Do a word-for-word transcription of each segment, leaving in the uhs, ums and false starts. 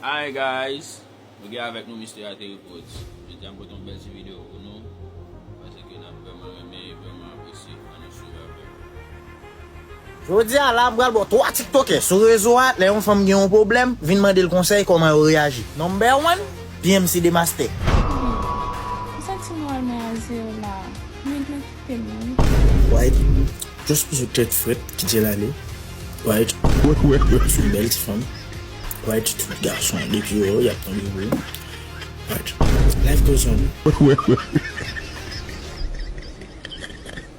Hi guys, nou gen avèk nou Mister Ateri Prodz. Jodi a m pote yon bèl ti videyo pou nou, paske n ap vrèman renmen, vrèman apresye. Ann nou swiv avè m. Jodi a la, m pral ba w twa tiktokè sou rezo a, lè yon fanm gen yon pwoblèm, vin mande l konsèy kòman yo reyaji. Number one, P M C The Master. M santi moral mwen a zewo la. Nèg la kite m wi. Right. Just pou sou tèt frèt, kite l ale. Right. Sou bèl ti fanm. Right. Tout gason depi yo, y ap tonbe pou ou. Right. Life goes on.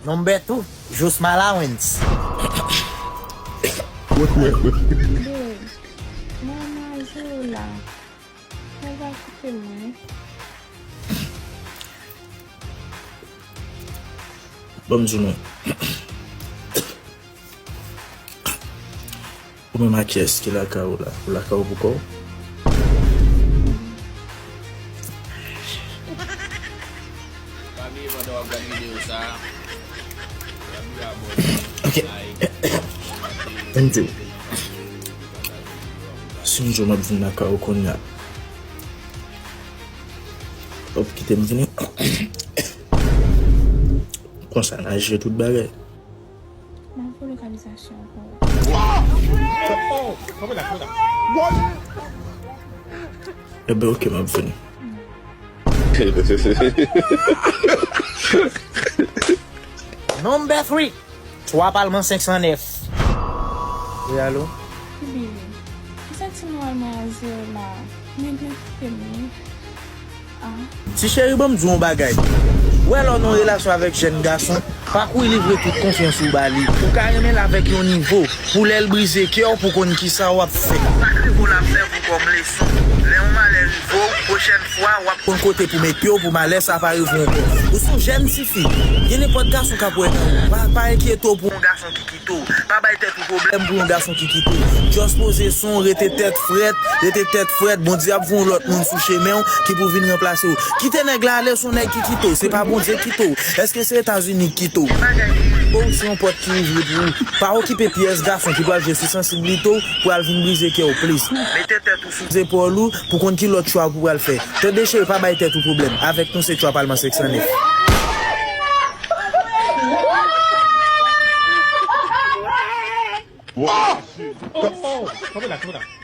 Number two, Josma Lawens. Babe, mwen a zewo la. Nèg la kite m wi. Ban m di nou. Ou menm ak kiyès ki lakay ou la? Ou lakay ou pou kò w? Pa bliye pandan w ap gade videyo sa a, pa bliye abòne, like, kòmante, pataje videyo a pou pataje videyo a pou pataje videyo a. Si m di w m ap vin lakay ou kounye a, w ap kite m vini? Konsa n a jere tout bagay. M ap voye lokalizasyon an pou ou. Ebyen, oke, m ap vini. Number three, Twa Palman senk san nèf. Wi, alo? Baby, m santi moral mwen a zewo la. Nèg la kite m wi. Ah. Ti cheri, ban m di w yon bagay. Wè lè w nan yon relasyon avèk jèn gason, pa kouri livre tout konfyans ou ba li. Ou ka renmen l avèk yon nivo, pou lè l brize kè w, pou konn kisa w ap fè. Sa k rive w la m fè pou kòm leson. Lè yon malè rive w, pwochèn fwa, w ap konn kote pou met pye w pou malè sa pa rive w ankò. Ou se yon jèn tifi. Gen nenpòt gason k ap wè nan ou. Pa, pa enkyete w pou yon gason ki kite w. Pa bay tèt ou pwoblèm pou yon gason ki kite w. Just poze son w, rete tèt frèt, rete tèt frèt. Bondye ap voye yon lòt moun sou chemen w ki pou vin ranplase w. Kite nèg la ale, se yon nèg ki kite w. Se pa Bondye ki kite w. Èske se Etazini ki kite w? Ou se yon pòt ki ouvri pou ou. Pa okipe pyès gason ki pral jwe sou sansiblite w pou al vin brize kè w plis. Mete tèt ou sou zepòl ou pou konn ki lòt chwa pou pral fè. Tande cheri, pa bay tèt ou pwoblèm. Avèk nou se Twa Palman senk san nèf. Wow. Oh, oh, oh, kanpe la, kanpe la.